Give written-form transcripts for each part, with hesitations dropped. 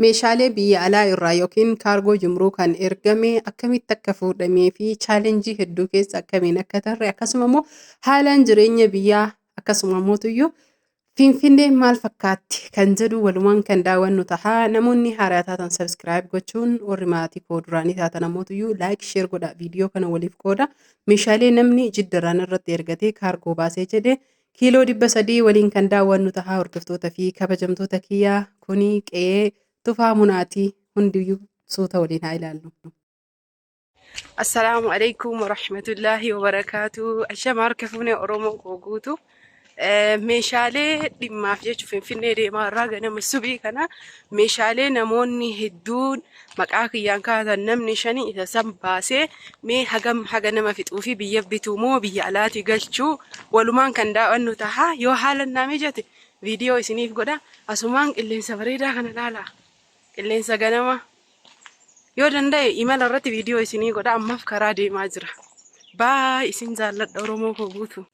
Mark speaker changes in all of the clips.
Speaker 1: Meeshaalee biyya alaa irraa yookiin kaargoo jimruu kan ergame akkamitti akka fuudhamee fi challenge hedduu keessa akkamiin akka tarre, akkasuma immoo haalaan jireenya biyyaa, akkasuma immoo Finfinneen maal fakkaatti kan jedhu walumaan kan daawwannu ta'a. Namoonni haaraa taatan subscribe gochuun, warri maatii koo duraanii taatan ammootuyyuu like, share godha, viidiyoo kana waliif qooda. Meeshaalee namni jiddarraan irratti ergatee kaargoo baasee jedhe kiiloo 300 waliin kan daawwannu ta'a. Hordoftoota fi kabajamtoota kiyyaa, kuni qe'ee Tufaa Munaatii, hundiyyuu suuta waliin haa ilaallu.
Speaker 2: Assalaamu alaikum warahmatullaahi wabarakaatu. Ashama, harka fuune Oromoo koo guutu. Meeshaalee dhimmaaf jechuun Finfinnee deemaa irraa ganama subii kana meeshaalee namoonni hedduun maqaa kiyyaan kaatan namni shani isa san baasee mee hagam haga nama fixuu fi biyya bituu moo biyya alaatii galchuu walumaan kan daawwannu taha. Yoo haala naa mijate viidiyoo isiniif godha. Asumaan qilleensa bareedaa kana ilaala. Qilleensa ganama. Yoo danda'e imala irratti viidiyoo isinii godha, ammaaf karaa deemaa jira. Baay isin jaalladha, Oromoo koo guutu.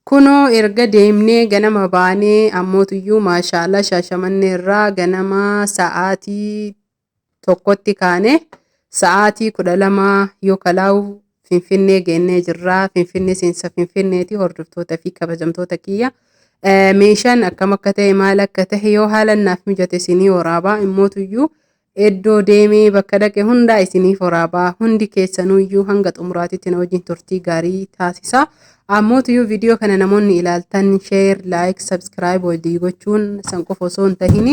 Speaker 1: Kunoo erga deemnee ganama baanee ammootuyyuu maashaallah Shaashamannee irraa ganama sa'aatii 1tti kaane, sa'aatii 12 yoo kalaa'u Finfinnee geennee jirra. Finfinnee seensa Finfinneeti, hordoftoota fi kabajamtoota kiyya. Meeshaan akkam akka ta'e, maal akka ta'e yoo haala naaf mijate isinii waraabaa, immootuyyuu iddoo deemee bakka dhaqe hundaa isiniif waraabaa. Hundi keessanuyyuu hanga xumuraatitti na wajjin turtii gaarii taasisa. Ammootuyyuu viidiyoo kana namoonni ilaaltan share, like, subscribe walii gochuun, san qofa osoo hin tahini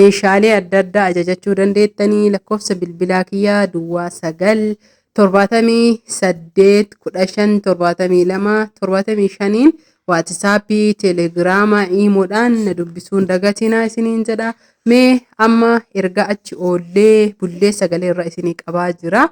Speaker 1: meeshaalee adda addaa ajajachuu dandeettanii, lakkoofsa bilbilaa kiyyaa 09 78 15 72 75n WhatsAppii, Telegiraama, Imoodhaan na dubbisuun dagatinaa isiniin jedha. Mee amma erga achi oollee bullee sagalee irra isinii qabaa jira.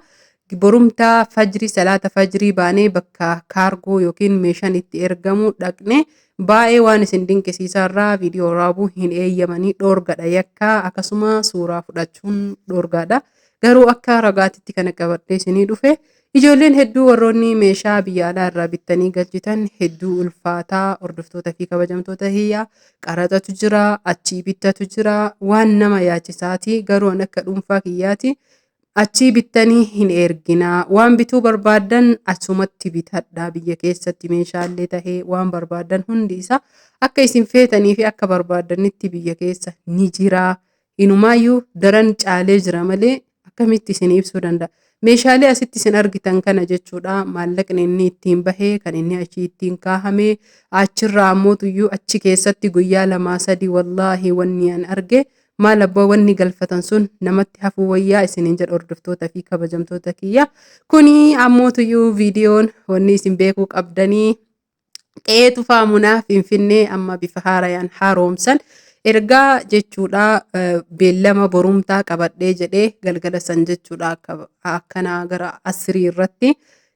Speaker 1: Borumtaa fajrii, salaata fajrii baanee bakka kaargoo yookiin meeshaan itti ergamu dhaqne. Baay'ee waan isin dinqisiisaa irraa viidiyoo waraabuu hin eeyyamanii, dhoorgadha yakka, akkasuma suuraa fudhachuun dhoorgaadha. Garuu akka ragaatitti kana qabadhee isinii dhufe. Ijoolleen hedduu, warroonni meeshaa biyya alaa irraa bittanii galchitan, hedduu ulfaataa. Hordoftoota fi kabajamtoota hiyyaa, qaraxatu jira, achii bittatu jira, waan nama yaachisaati. Garuu an akka dhuunfaa kiyyaati achii bittanii hin erginaa. Waan bituu barbaaddan achumatti bitadhaa, biyya keessatti meeshaalee tahee waan barbaaddan hundi isaa akka isin feetanii fi akka barbaaddanitti biyya keessa ni jira. Inumaayyuu daran caalee jira malee akkamitti isin ibsuu danda'a. Meeshaalee asitti isin argitan kana jechuudha, maallaqni inni ittiin bahee, kan inni achii ittiin kaahame, achirraa ammootuyyuu achi keessatti guyyaa lamaa sadi, wallaahi wanni an arge maal abbaa, wanni galfatan sun namatti hafuu wayyaa isiniin jedha, hordoftoota fi kabajamtoota kiyya. Kuni ammootuyyuu viidiyoon wanni isin beekuu qabdanii qe'ee Tufaa Munaa Finfinnee amma bifa haarayaan haaromsan ergaa jechuudha. Beellama borumtaa qabadhee jedhee galgala san jechuudha, akkanaa gara asirii irratti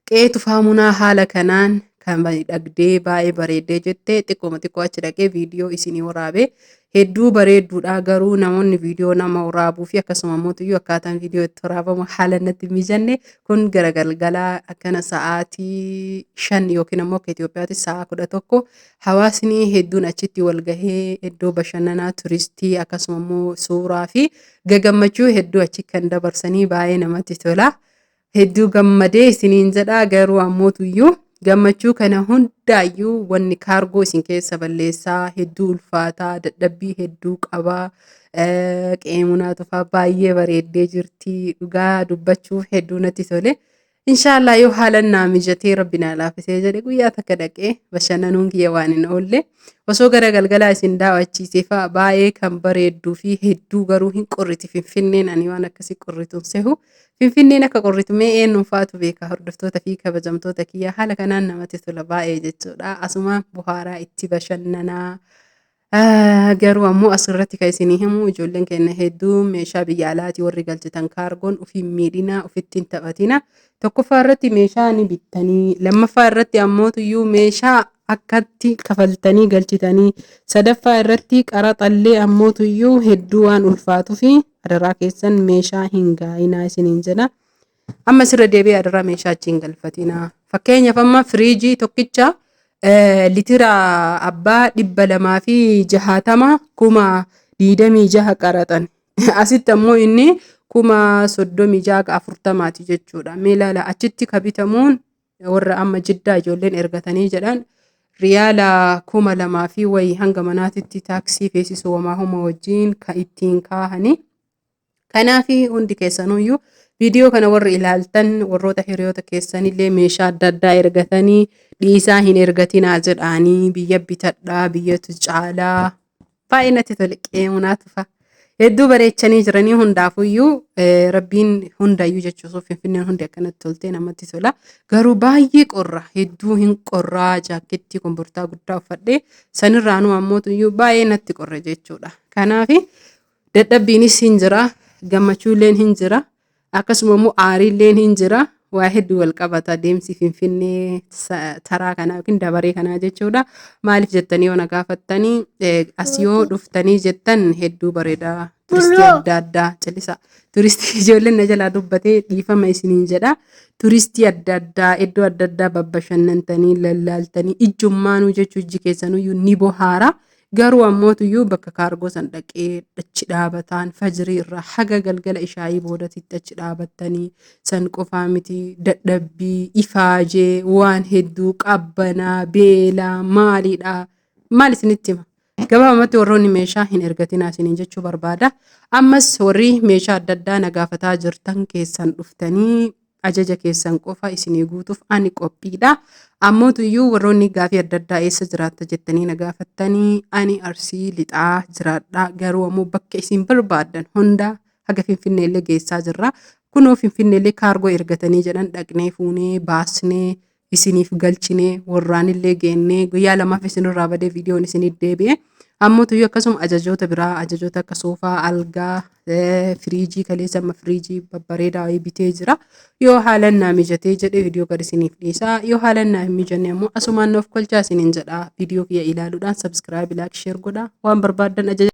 Speaker 1: qe'ee Tufaa Munaa haala kanaan kan miidhagdee baay'ee bareeddee jette. Xiqqooma xiqqoo achi dhaqee viidiyoo isinii waraabee, hedduu bareedduudha. Garuu namoonni viidiyoo nama waraabuu fi akkasuma immoo akkaataan viidiyoo itti waraabamu haala natti mijanne. Kun gara galgalaa akkana sa'aatii 5 yookiin ammoo akka Itoophiyaatti sa'a 11 hawaasni hedduun achitti wal gahee iddoo bashannanaa turistii, akkasuma immoo suuraa fi gagammachuu hedduu achi kan dabarsanii baay'ee namatti tola. Hedduu gammadee isiniin jedha. Garuu ammootuyyuu gammachuu kana hundaayyuu wanni kaargoo isin keessa balleessaa, hedduu ulfaataa, dadhabbii hedduu qabaa. Qe'ee Munaa Tufaa baay'ee bareeddee jirti, dhugaa dubbachuuf hedduu natti tole. Inshaallah yoo haalan naa mijatee, rabbi naa laafisee jedhe, guyyaa takka dhaqee bashannanuun kiyya waan hin oolle. Osoo gara galgalaa isin daawwachiisee fa'a baay'ee kan bareedduu fi hedduu, garuu hin qorriti Finfinneen. Ani waan akkasii qorrituun sehu. Finfinneen akka qorritu mee eenyuun faatu beeka? Hordoftoota fi kabajamtoota kiyya, haala kanaan namatti tola baay'ee jechuudha. Asuma buhaaraa itti bashannanaa. Garuu ammoo asirratti kan isinii himu, ijoolleen keenya hedduu meeshaa biyya alaatii warri galchitan kaargoon ofiin miidhina, ofitti hin taphatina. Tokkoffaa irratti meeshaa ni bittanii, lammaffaa irratti ammootuyyuu meeshaa akkatti kafaltanii galchitanii, sadaffaa irratti qaraxallee ammootuyyuu hedduu waan ulfaatuu fi adaraa keessan meeshaa hin gaa'inaa isiniin jedha. Amma sirra deebi'ee, adaraa meeshaa achi hin galfatinaa. Fakkeenyaaf amma firiijii tokkicha litira abbaa 260 26,000 qaraxan. Asitti ammoo inni 36,000 40,000 jechuudha. Mee ilaala, achitti ka bitamuun warra amma Jiddaa ijoolleen ergatanii jedhan riyaala 2000 fi wayii hanga manaatitti taaksii feesisuu homaa homa wajjin kan ittiin kaahanii. Kanaaf hundi keessanuyyuu viidiyoo kana warri ilaaltan, warroota hiriyoota keessanillee meeshaa adda addaa ergatanii dhiisaa, hin ergatinaa jedhaanii, biyya bitadhaa, biyyatu caalaa. Baay'ee natti tole, qeemunaa tufa. Hedduu bareechanii jiranii. Hundaafuyyuu rabbiin hundayyuu jechuusuuf Finfinneen hundi akkanatti toltee namatti tola. Garuu baay'ee qorra, hedduu hin qorraa, jaakkeettii kombortaa guddaa uffadhee sanirraanuu ammootuyyuu baay'ee natti qorra jechuudha. Kanaaf dadhabbiinis hin jira, gammachuulleen hin jira, akkasuma immoo aariilleen hin jira. Waa hedduu wal qabata deemsi Finfinnee taraa kanaa yookiin dabaree kanaa jechuudha. Maaliif jettanii yoo na gaafattanii, as yoo dhuftanii jettan hedduu bareeda. Turistii adda addaa calisa. Turistii ijoolleen na jalaa dubbatee, dhiifama isiniin jedha. Turistii adda addaa, iddoo adda addaa babbashannantanii lallaaltanii ijjummaanuu jechuu ijji keessanuyyuu ni bohaara. Garuu ammootuyyuu bakka kaargoo san dhaqee achi dhaabataan fajirii irraa haga galgala ishaayii boodatitti achi dhaabattanii san qofaa miti, dadhabbii, ifaajee, waan hedduu, qabbanaa, beelaa, maaliidha, maal isinitti hima. Gabaabumatti warroonni meeshaa hin ergatinaa isiniin jechuu barbaada. Ammas warri meeshaa adda addaa na gaafataa jirtan keessan dhuftanii ajaja keessan qofa isinii guutuuf ani qophiidha. Ammootuyyuu warroonni gaafii adda addaa eessa jiraatta jettanii na gaafattanii, ani Arsii Lixaa jiraadha. Garuu ammoo bakka isin barbaaddan hunda haga Finfinnee illee geessaa jirra. Kunoo Finfinnee illee kaargoo ergatanii jedhan dhaqnee fuunee baasnee isiniif galchinee warraanillee geennee guyyaa 2f isinirraa badee viidiyoon isiniif deebi'e. Ammootuyyuu akkasuma ajajoota biraa, ajajoota akka soofaa, algaa, firiijii, kaleessa amma firiijii babbareedaa wayii bitee jira. Yoo haalan naa mijatee jedhe viidiyoo gad isiniif dhiisa. Yoo haalan naa hin mijanne ammoo asumaan nuuf kolchaa isiniin jedha. Viidiyoo kiyya ilaaluudhaan subscribe, like, share godha. Waan barbaaddan ajaja.